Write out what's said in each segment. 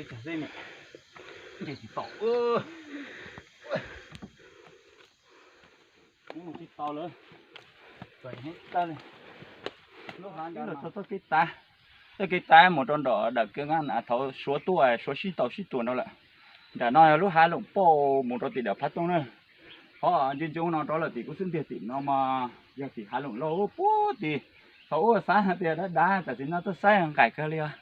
Tsis tau lawm. Lub hav no txog txoj kev tav, txoj kev tav mus rau nram dawm kev nqaj na, thaum Suav tuaj, Suav sib ntaus sib tua no lawm. Nram no yog lub hav Loom Pauj mus rau tim dawm Phab Tooj na. Qhov ntsia ntsoov no rov lawm tim kuv xub ntiag tim no mas yog tim hav Loom Lauj puag tim. Thaum ub xav hais tias dav dav, tam sim no tuaj saib nqaim kawg li os.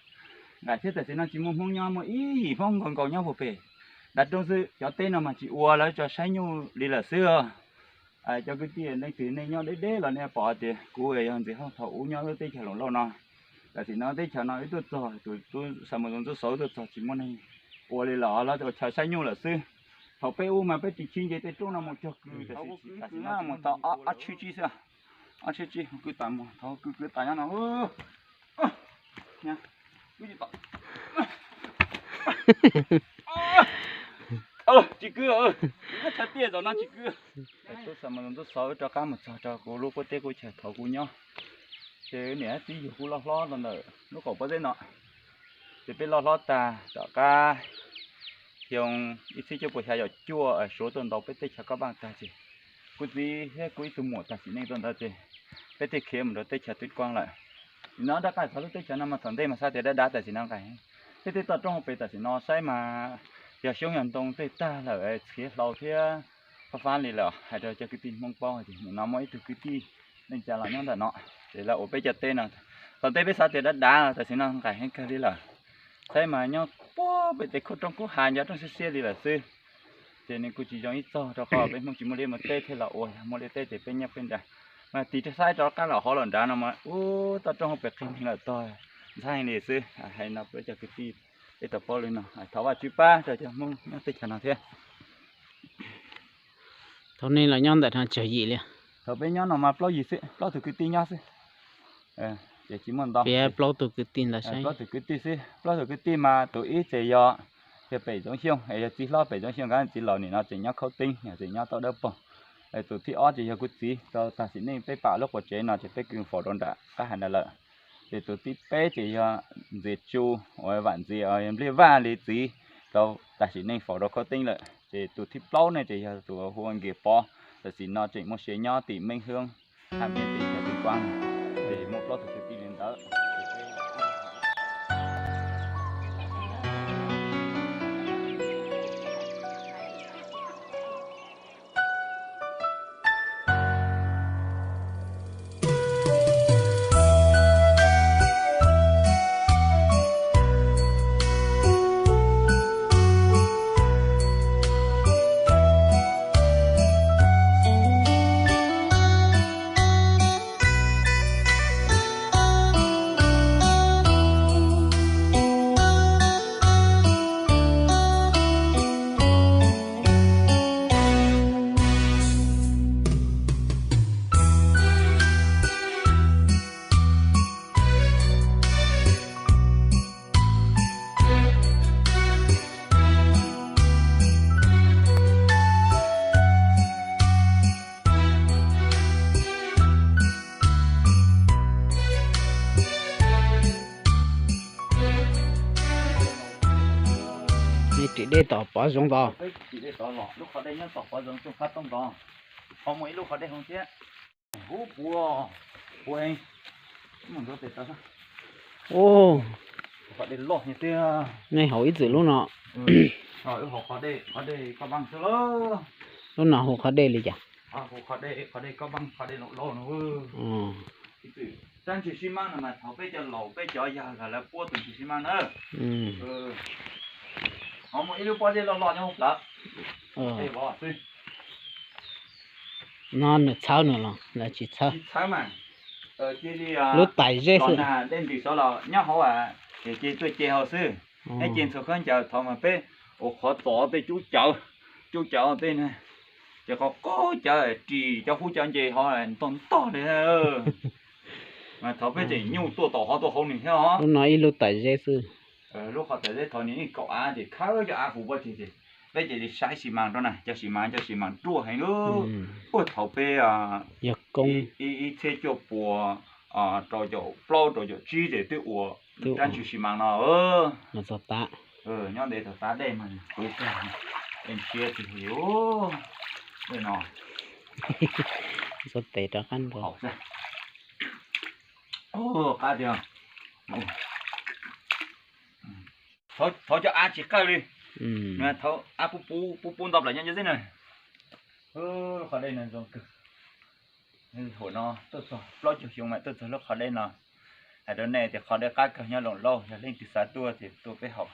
Nqaim thiab tam sim no tsis muaj Hmoob nyob, muaj ib yim Hmoob nkaus nkaus nyob puag pem dav roob xwb. Cov teb no mas tsis ua, lawv tso saib nyuj li lawm xwb os. Cov kwv tij, leej twg nej nyob deb deb los nej pom tias kuv yog Ntxiv Hauj thaum ub nyob lub teb chaws Loom Lauj no. Tam sim no teb chaws no wb tuaj txog, tus tub Xab Maus Zoo Ntxub Xauv wb tuaj txog tsis muaj neeg ua li lawm, lawv ua chaw saib nyuj lawm xwb. Thaum peb ub mas peb ris chim nce tej roob no mus cog kws, tam sim no mus tau ob tshwj tsib xwb. Ob tshwj tsib, kwv tas mus, thaum kwv kwv tas nyob no. Tsis kwv, nyob chaw tiaj zaum no tsis kwv. Tub Xab Maus Zoo Ntxub Xauv wb rov qab mus txog rau kuv lub qub teb qub chaw thaum kuv nyob, ces niam txiv yug kuv loj hlob rau ntawm lub qaum pob zeb no. Ces peb loj hlob tag tom qab xyoo ib txhiab cuaj puas xya caum cuaj Suav tuaj ntaus peb teb chaws Kab Npaaj tag ces kuv txiv thiab kuv ib tug muam tam sim neej tuaj ntawd ces peb thiaj khiav mus rau teb chaws Tub Kuab lawm. Nim no rov qab txog lub teb chaws no mas thaum ntej mas xav tias dav dav, tam sim no nqaim thiab tej toj roob hauv pes tam sim no saib mas yog xyoob yog ntoo tej tag lawm, txhiav hlau thiab fab fab li lawm. Hais rau cov kwv tij Hmoob paub tias nim no muaj ib tug kwv tij neej tsa los nyob ntawm no, ces lawv ua peb cov teb no. Thaum ntej peb xav tias dav dav, tam sim no nqaim heev kawg li lawm. Saib mas nyob puag pem tej khub roob kub ha nco roob xiab xiab li lawm xwb. Ces nws kuj tsis zoo ib txog rau qhov peb Hmoob tsis muaj liaj muaj teb thiaj los ua, yog muaj liaj teb ces peb nyob peb nrad. Mas tig rau saib rov qab los hauv lawm nrad no mas ub, toj roob hauv pes qhib npleeg lawm tog, ntxhab heev li xwb. Hais no peb cov kwv tij peb tau paub li no, thov Vajtswv pab rau cov Hmoob nyob teb chaws no thiab. Thaum nej los nyob ntawm no tsawg yim li? Thaum peb nyob no mas plaub yim xwb, plaub tug kwv tij nyob xwb. Ces tsis muaj ntau, piav plaub tug kwv tij ntawd saib. Plaub tug kwv tij xwb, plaub tug kwv tij mas tus ib ces yog, yog Pem Txoov Xyooj, yog txiv hlob Pem Txoov Xyooj nkawd txiv laus, nim no tseem nyob Khaub Teeb, tseem nyob Tau Dawb Paug. Tus thib ob ces yog kuv txiv, rau tag sim neej peb pam lub quas tsev no ces peb kwv faus rau nram qab ha nrad lawm. Ces tus thib peb ces yog Ntxias Tsu, uas Vam Ntxias, yog Npliaj Vaj li txiv, rau tag sim neej faus rau Khaub Teeb lawm. Ces tus thib plaub ne ces yog tus hu ua Nkias Pov, tam sim no tseem muaj sia nyob tim Meeb Hoob, ha Meeb Teb chaws Tub Kuab, ces muaj plaub tug kwv tij li ntawd. Nej ris dej tom Pov Zoov tod. Peb ris dej tod los, lub qhov dej nyob tom Pov Zoov Txooj Phab Tooj tod. Ho muaj ib lub qhov dej hauv thiab. Huv puv, puv heev. Mus ntxuav tes tod. Qhov dej loj tiag. Nej haus ib txwm lub no. Wb haus qhov dej, qhov dej Koj Npaaj xwb lauj. Lub no hu qhov dej li cas? Hu qhov dej, qhov dej Koj Npaaj, qhov dej laus laus no. Rab ntsis sib mab no mas thaum peb cov laus peb cov yawg lawv puab tus ntsis sib mab na. Ho muaj ib lub pob zeb loj loj nyob hauv plawv. Dej vov xwb. No nws txhawb nws los lawv tsis txhawb? Tsis txhawb mas. Cia li lub tais zeb xwb. Nag dej ntws saud los nyob hauv, ces cia tuaj ce hauv xwb. Neb ce ntxhua khaub ncaws, thaum mas peb ua qhov txos tej cub cawv, cub cawv tej, ces qhov qaub cawv ris cov hub cov nce ho ntog ntog li. Mas thaum peb tseem nyuj tuaj tom hov tuaj hauv nws thiab os. Lub no ib lub tais zeb xwb. Lub qhov tais zeb thaum nws yeej kaum av ces khawb cov av huv pob tsuas ces peb cia li saib xi mas rau na, cov xi mas, cov xi mas ruaj heev lub. Puag thaum peb ib txhiab cuaj puas rau caum plaub rau caum tsib ces twb ua rab ntsis xi mas no. Txog tav. Nyob ntev tau tav dej mas kuv ib tag, dej ntshiab tsis huv li. Dej no, xub tes rov qab ntua. Qab tiag. Thov cov av tsis qawj li. Thov av pub pub pub pub nto plaws nyob nyob xwb na. Lub qhov dej no zoo kawg. Thaum no tuaj txog plaub caug xyoo mas tuaj txog lub qhov dej no. Hais rau nej tias qhov dej qab kawg nyob Loos Lauj, yog leej twg xav tuaj ces tuaj peb haus.